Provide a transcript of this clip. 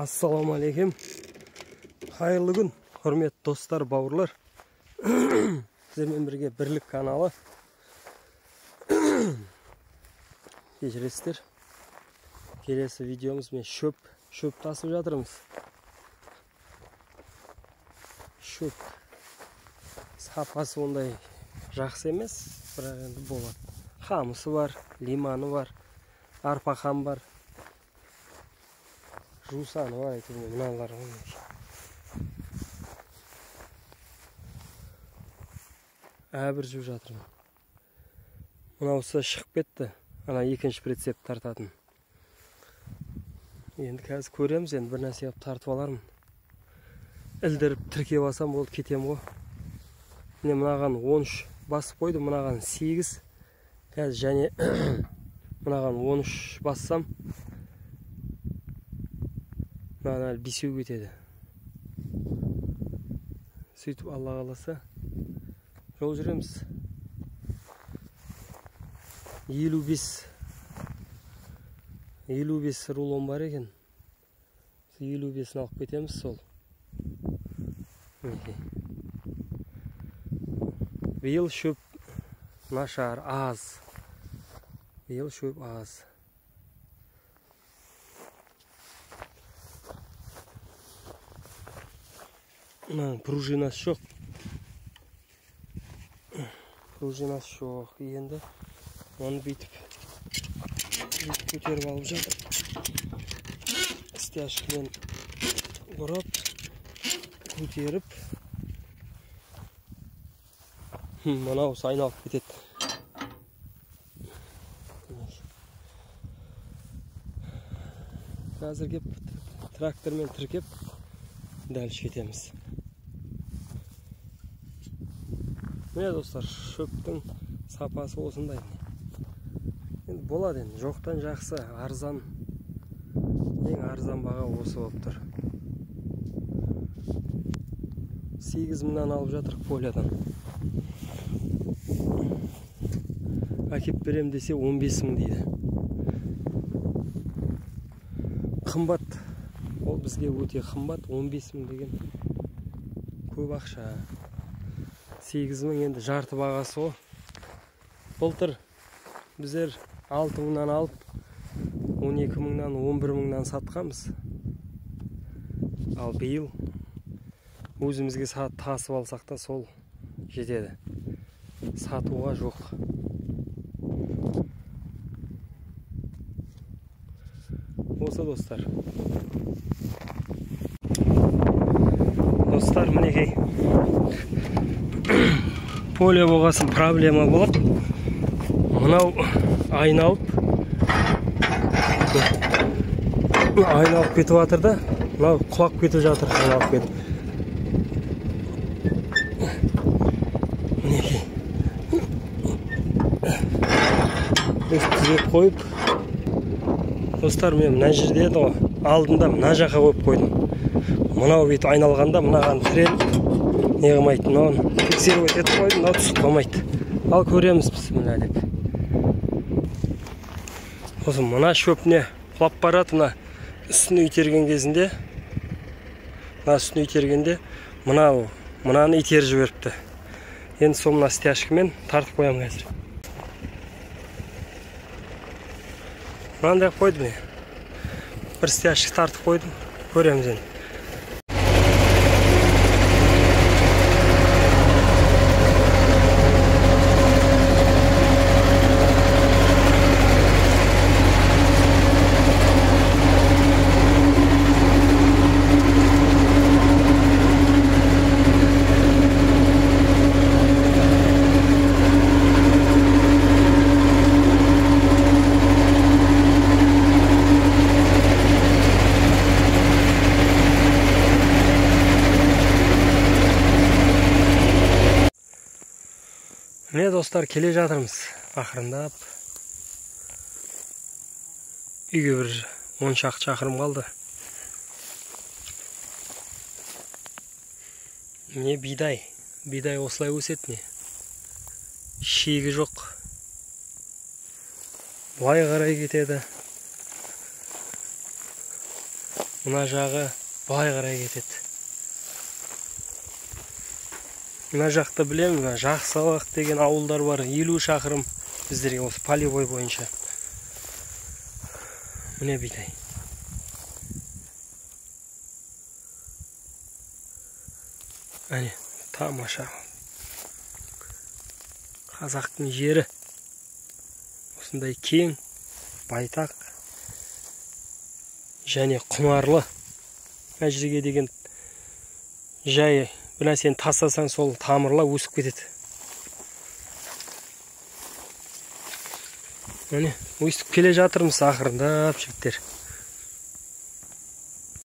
Ассалаумағалейкум. Қайырлы күн, құрметті достар, бауырлар. Сіздермен бірге Бірлік каналы. Кешіресіздер. Келесі видеомыз мен шөп тасып жатырмыз. Шөп сапасы ондай жақсы емес, бірақ енді болады. Қамысы бар, лиманы бар, арпақан бар. Жусаны бар, әйтеуір мыналар ғой. Әбіржіп жатырмын. Мынаусы шығып кетті. Ана екінші прицеп тартатын. Енді қазір көреміз, енді бір нәрсе қылып тартып алармын. Ілдіріп тіркеп алсам болды, кетем ғой. Міне мынаған 13 басып қойдым, мынаған 8. Қазір және мынаған 13 бассам, мынаған әлі 5 кетеді. Сөйтіп Алла қаласа жол жүреміз. 55 рулон бар екен. 55-ін алып кетеміз сол. Биыл шөп нашар, аз. Биыл шөп аз. Мынаның пружинасы жоқ. Пружинасы жоқ. Енді оны бүйтіп көтеріп алып жатыр. Стяжкамен бұрап, көтеріп. Мынаусы айналып кетеді. Қазір кеп трактормен тіркеп дальше кетеміз. Міне достар, шөптің сапасы осындай. Енді болады енді, жоқтан жақсы, арзан. Ең арзан баға осы болып тұр. 8 мыңнан алып жатыр полядан. Әкеп берем десе 15 мың дейді. Қымбат. Ол бізге өте қымбат. 15 мың деген көп ақша. 8 мың енді жарты бағасы ғой. Былтыр біздер 6 мыңнан алып 12 мыңнан 11 мыңнан сатқанбыз. Ал биыл өзімізге тасып алсақ та сол жетеді. Сатуға жоқ. Осы достар. Достар, мінекей. Поле болғасын проблема болады. Мынау айналып кетіп жатыр да, мынау құлап кетіп жатыр, айналып кетіп. Мінекей. Біз түзеп қойып, достар, мен мына жерде еді ғой, алдында мына жаққа қойып қойдым. Мынау бүйтіп айналғанда мынаған тіреліп не қылмайды, мынауны фиксировать етіп қойдым, мынау түсіп қалмайды. Ал көреміз, бісміллә деп. Сосын мына шөпіне құлап барады, мына үстіне итерген кезінде, мына үстіне итергенде мынаны итеріп жіберіпті. Енді сол мына стяжкамен тартып қоямын қазір. Мынандай қойдым мен. Бір стяжка тартып қойдым. Көреміз енді. Міне достар, келе жатырмыз ақырындап. Үйге бір 10 шақты шақырым қалды. Міне бидай. Бидай осылай өседі міне. Шегі жоқ. Былай қарай кетеді. Мына жағы былай қарай кетеді. Мына жақты білемін, мына Жақсылық деген ауылдар бар, 50 шақырым біздерге осы полевой бойынша. Міне бидай. Әне, тамаша. Қазақтың жері. Осындай кең, байтақ және құнарлы. Мына жерге деген жай бір нәрсені тастасаң, сол тамырлап өсіп кетеді. Міне, өстіп келе жатырмыз ақырындап, жігіттер.